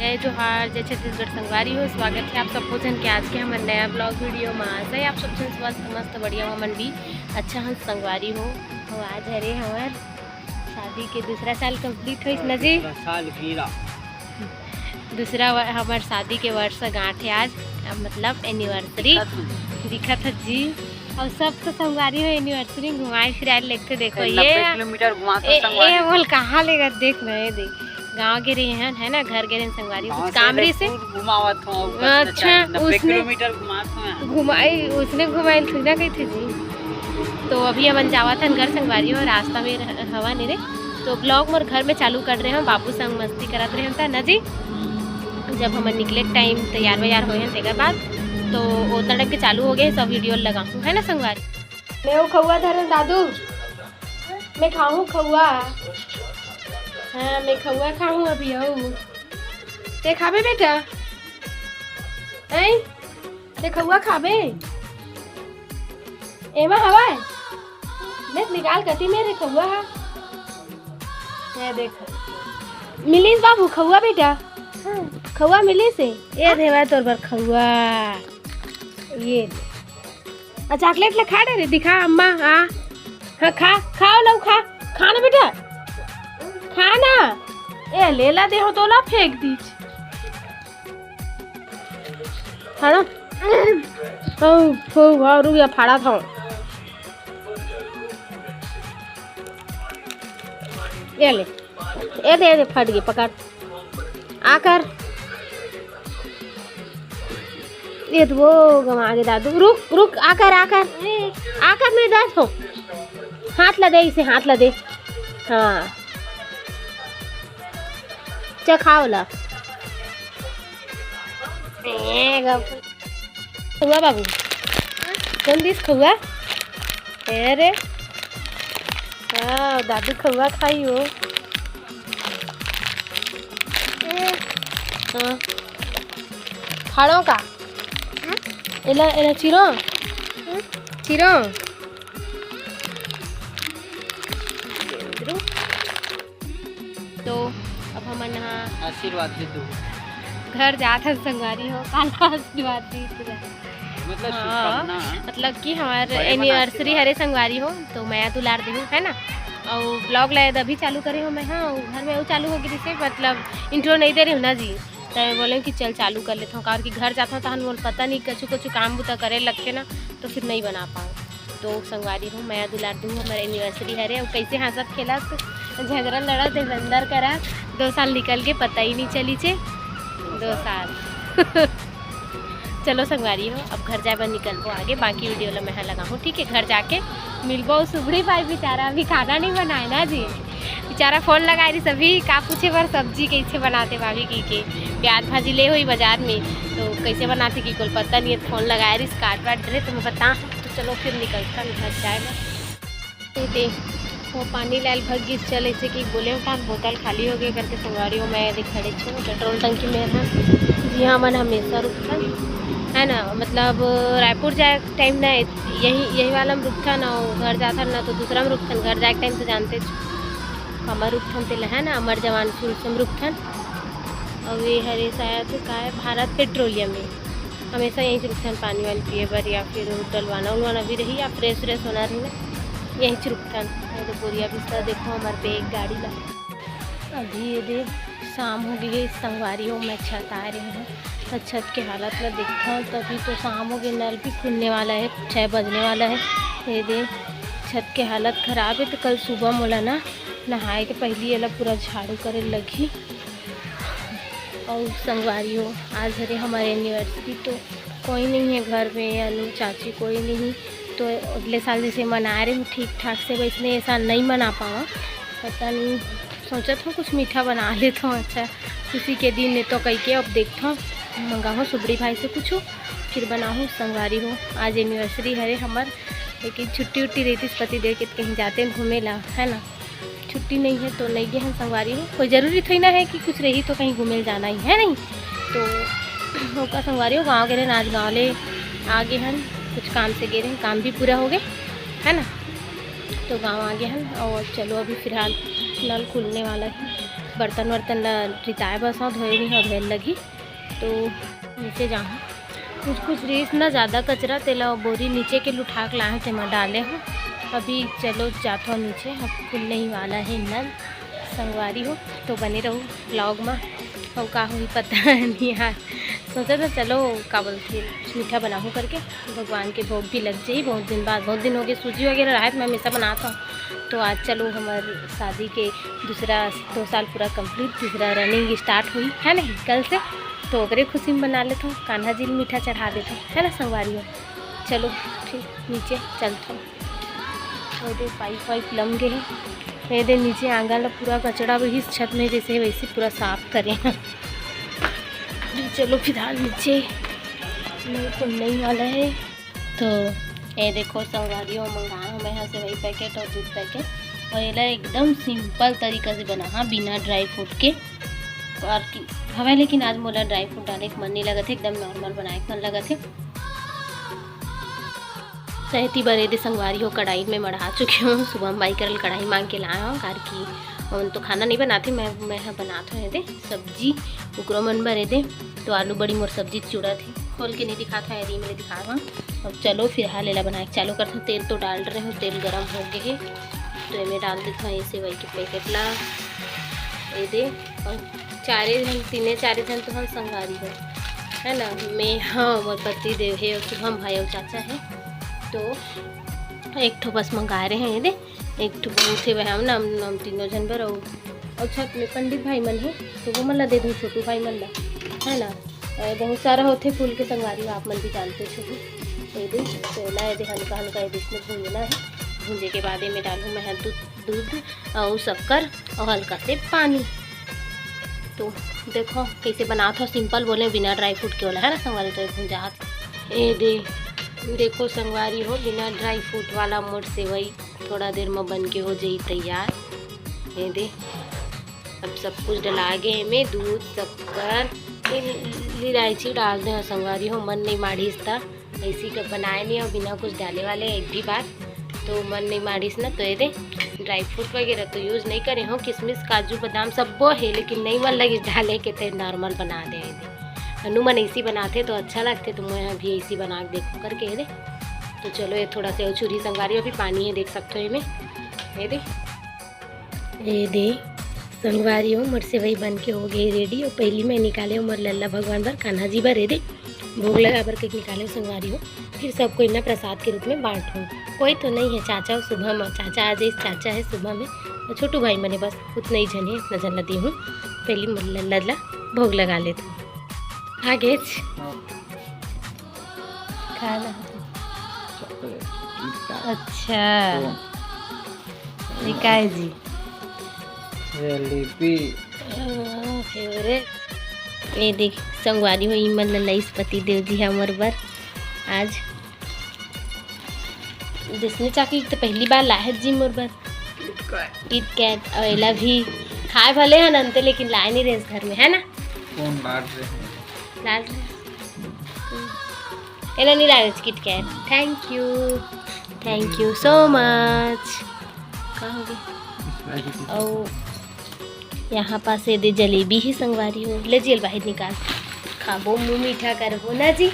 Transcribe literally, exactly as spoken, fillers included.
जय जोहार, जय छत्तीसगढ़ संगवारी हो। स्वागत है आप सबो झन के आज के हमर नया ब्लॉग वीडियो में। आशा है आप सब झन स्वस्थ, मस्त, बढ़िया हो, हमन भी अच्छा हन संगवारी हो। अउ आज हरे हमर शादी के दूसरा साल कंप्लीट होइस न जी। दूसरा साल गिरा। दूसरा व-, हमर शादी के वर्षगांठ है आज, अ, मतलब एनिवर्सरी। दिखत हन। दिखत ह जी। अउ सब तो संगवारी हो एनिवर्सरी में घुमाए फिराए लेगथे। देखो ए, ये नब्बे किलोमीटर घुमात हो ए, संगवारी। ए बोल कहाँ लेगा, देख ना, ये देख, गाँव गे रहे हन, है ना, घर गे रहे संगवारी, गाँव कुछ से काम रही से। लेपुर घुमावत हो, अच्छा, नब्बे उसने किलोमीटर घुमात हो। घुमाई, उसने घुमाई थोड़ी ना कही थी जी। तो अभी हमन जावत हन घर संगवारी हो, रास्ता में रह-, हवा नहीं रे। तो ब्लॉग मोर घर में चालू कर रहे हो, बाबू संग मस्ती करत रहे हो ना जी। जब हमन निकले टाइम तैयार वैयार होए हन तेकर बाद, तो ओतना टाइम के चालू हो गए, सब वीडियो लगाहूँ, है ना संगवारी। मैं वो खउआ धरन दादू, मैं खाहूँ खउआ। हाँ, मैं खउआ खाहूँ अभी। अउ ते खाबे बेटा? ऐ, ते खउआ खाबे? एमा हवय, देख निकाल कती मेरे खउआ हा। ये देख, मिलिस बाबू खउआ बेटा, खउआ मिलिस हे। ये देवा तोर बर खउआ। ये दे। आ चॉकलेट ला खा डरे, दिखा अम्मा। हाँ, हाँ, खा, खाओ लऊ, खा, खा ना बेटा, खा ना। ए लेला देहो तोला फेंक दीच। फाड़ा। ओ, ओ, वाह, रुक जा, फाड़ा था। ये ले। ए दे, ए दे, फट गई, पकड़। आकर। ये तो वो गवा गे दादू। रुक, रुक, आकर, आकर। आकर नहीं दस हो। हाथ ला दे इसे, हाथ ला दे। हाँ। चखाओ ला। ए, गप। खउआ बाबू। कौन दिस खउआ? ए रे। हाँ, दादू खउआ खाई हो। हाँ। फाड़ो का? एला, एला चिरो। चिरो। तो अब हमन ह आशीर्वाद दे तू। घर जात हन संगवारी हो, काला आशीर्वाद दी पूरा। मतलब हाँ, शुभकामना। मतलब कि हमार बड़े मन एनिवर्सरी आशीर्वाद। हरे संगवारी हो, तो मया दुलार देहू, है ना। अउ ब्लॉग ला अभी चालू करे हो मैं, हाँ, अउ घर में अउ चालू हो गई, मतलब इंट्रो नहीं दे रहे हो ना जी, तो मैं बोले कि चल चालू कर लेता हूँ, कारण कि घर जाता हूँ तहन मोला पता नहीं कछु कछु काम बुता करे लगथे ना, तो फिर नहीं बना पाऊँ। तो संगवारी हो, मया दुलार दूँ, हमार एनिवर्सरी हरे, अउ कैसे हंसत खेलत झगड़ा लड़त देवेंद्र करा, दो साल निकल के पता ही नहीं चली छे, दो साल। चलो संगवारी हो, अब घर जाए बर निकलबो आगे, बाकी वीडियो ला मैं लगाहूँ, ठीक है? घर जाके मिलबो। सुबड़ी भाई बेचारा अभी खाना नहीं बनाए ना जी, बेचारा फोन लगाए रही सभी का पूछे बर सब्जी कैसे बनाते भाभी की के, प्याज भाजी ले हुई बाजार में, तो कैसे बनाते की कोल पता नहीं है, तो फोन लगाए रही काट वाट रहे, तो मैं बता। तो चलो फिर निकलता घर जाए बर। ये दे, वो पानी लाल भग गिस चल, ऐसे कि बोले हूँ, बोतल खाली हो गई करके संगवारी हो, मैं देख खड़े छो पेट्रोल टंकी में है। जी हाँ, मन हमेशा रुकथन, है ना, मतलब रायपुर जाए टाइम ना यही, यही वाला में रुकथन, अउ घर जाथन ना तो दूसरा में रुकथन। घर जाए टाइम तो जानते छो, हमर रुकथन तेला, है ना, अमर जवान पुल से रुकथन। अउ ये हरे शायद का है, भारत पेट्रोलियम में। हमेशा यहीं से रुकथन पानी वानी पिए बर या फिर डलवाना उलवाना भी रही या फ्रेश व्रेश होना रही ना, यहीं से रुकथन। ये तो बोरिया बिस्तर देखो, हमारे बैग गाड़ी ला। अभी ये दे शाम हो गई है संगवारी हो, मैं छत आ रही हूँ तो छत के हालत ला देखता हूँ। तभी तो शाम हो गई, नल भी खुलने वाला है, छः बजने वाला है। ये दे छत के हालत खराब है, तो कल सुबह मोला ना नहाए के पहली एला पूरा झाड़ू करे लगही। अउ संगवारी हो, आज हरे हमारे एनिवर्सरी, तो कोई नहीं है घर में, अनु चाची कोई नहीं, तो अगले साल जैसे मना रहे हूँ ठीक ठाक से, वैसने ये साल नहीं मना पावा। पता नहीं, सोचत हूँ कुछ मीठा बना लेता हूँ, अच्छा खुशी के दिन ने तो कह के। अब देखता हूँ, मंगाहूँ सुबड़ी भाई से कुछ, फिर बनाहूँ संगवारी हो। आज एनिवर्सरी हरे हमर, लेकिन छुट्टी उट्टी रहती पति देव के, कहीं जाते हैं घूमे ला, है ना। छुट्टी नहीं है तो नहीं गे हन संगवारी हो। कोई जरूरी थोड़ी ना है कि कुछ रही तो कहीं घूमे जाना ही है, नहीं तो ओका संगवारी हो, गाँव गे रहन, आज गाँव ले आ गे हन, कुछ काम से गे रहन, काम भी पूरा हो गए, है ना। तो गाँव आ गे हन। और चलो अभी फिलहाल नल खुलने वाला है, बर्तन वर्तन ला रिताए बस हव, धोए नहीं हव, धोए लगही। तो नीचे जाहूँ, कुछ कुछ रिहिस ना ज़्यादा कचरा, तेला बोरी नीचे के लुठा के लाए हव, तेमा डाले हव। अभी चलो जाथव नीचे, अब खुलने ही वाला है नल संगवारी हो, तो बने रहो vlog में। अउ का होही पता नहीं यार, सोचा था चलो का बोलथे मीठा बनाहूँ करके, भगवान के भोग भी लग जाही। बहुत दिन बाद, बहुत दिन हो गए, सूजी वगैरह रहा है तो मैं हमेशा बनाता हूँ। तो आज चलो हमर शादी के दूसरा दो साल पूरा complete, तीसरा running start हुई है नहीं कल से, तो ओकरे खुशी में बना लेथव, कान्हा जी ल मीठा चढ़ा देथव, है ना संगवारी हो। चलो ठीक, नीचे चलथव। ये दे पाइप वाइप लम गे हे। ये दे नीचे आंगन ला पूरा कचरा वही छत में जैसे वैसे पूरा साफ करे हैं। चलो फिलहाल नीचे नहीं तो नहीं वाला है। तो ये देखो संगवारी हो, मंगाए हव मैं यहाँ सेवई packet और दूध packet, और एला एकदम simple तरीका से बना, हाँ, बिना dry fruit के। और की हवे, लेकिन आज मोला dry fruit डाले के मन नहीं लगत है, एकदम normal बनाए के मन लगत है। तहती बर एदे संगवारी हो, कढ़ाई में मढ़ा चुके हूँ। सुबह हम बाई करल कढ़ाई मांग के लाए हव, कार की हमन तो खाना नहीं बनाते, मैं मैं ह बनात हव एदे सब्जी, उकरो मन बर एदे। तो आलू बड़ी मोर सब्जी चुड़त हे, खोल के नहीं दिखात हव, एदे में दिखात हव। अब चलो फिलहाल एला बनाए के चालू करथन। तेल तो डाल रहे हो, तेल गरम हो गए हे, तो एमे डाल देथन ये सेवई के packet ला। एदे और चारे झन, तीने चारे झन तो हम संगवारी हो, है ना, मैं, हाँ, मोर पति देव है और शुभम भाई और चाचा है, तो एक ठो बस मंगाए रहे हैं। एदे एक ठो बहुत है वह, हम ना, हम, हम तीनों झन बर। और, और छत में पंडित भाई मन है, तो वो मन ला दे दूँ, छोटू भाई मन ला, है ना। अ, बहुत सारा होथे फूल के संगवारी हो, आप मन भी जानते हो। एदे तो एला एदे हल्का हल्का एदे इसमें भूंजना है। भूंजे के बाद एमे डालूँ मैं दूध, दूध और शक्कर और हल्का से पानी। तो देखो कैसे बनात हव, simple बोले, बिना dry fruit के वाला, है ना संगवारी। तो भूंजात एदे, देखो संगवारी हो, बिना dry fruit वाला मोर सेवई थोड़ा देर में बन के हो जाई तैयार। एदे अब सब कुछ डला गे एमे, दूध, शक्कर, इलायची डाल दे हव संगवारी हो, मन नहीं माढ़िस त ऐसी का बनाए नहीं हव बिना कुछ डाले वाले एक भी बार, तो मन नहीं माढ़िस ना। तो एदे dry fruit वगैरह तो use नहीं करे हव, किशमिश, काजू, बादाम सब्बो है, लेकिन नहीं मन लगिस डाले के, ते normal बना दे एदे। अनु मन ऐसी बनाथे तो अच्छा लगथे, तो मैं अभी ऐसी बना के देखूँ करके एदे। तो चलो ये थोड़ा से और छुरी संगवारी, अभी पानी है, देख सकते हो एमे, एदे। एदे संगवारी हो, मोर सेवई बन के हो गई ready। और पहली मैं निकाले हव मोर लल्ला भगवान बर, कान्हा जी बर, एदे भोग लगा बर के निकाले हव संगवारी हो। फिर सब कोई ना प्रसाद के रूप में बांटूँ। कोई तो नहीं है, चाचा और शुभम, चाचा आज इस चाचा है, शुभम है और छोटू भाई मने, बस उतना ही झन है, इतना झन ला दी हूँ। पहली मोर लल्ला ला भोग लगा लेथन। आगे हाँ। खाना। Chocolate, Kit Kat। अच्छा। Cone। ये का है जी? जलेबी। ओह, favourite। ये देख, संगवारी हो, ई मन ला लइस पति देव जी हमर बर आज। जइसने chocolate तो पहली बार लाहे जी मोर बर। Kit Kat। Kit Kat, और एला भी खाए भले हन अंते, लेकिन लाए नहीं रहे घर में, है ना? कौन लाड रहे? लाड रहे। एला नहीं लाए Kit Kat। Thank you, thank you so much। का हो गया? और यहाँ पास ये दे जलेबी ही संगवारी हो, ले जेल बाहर निकाल, खाबो, मुँह मीठा करबो ना जी।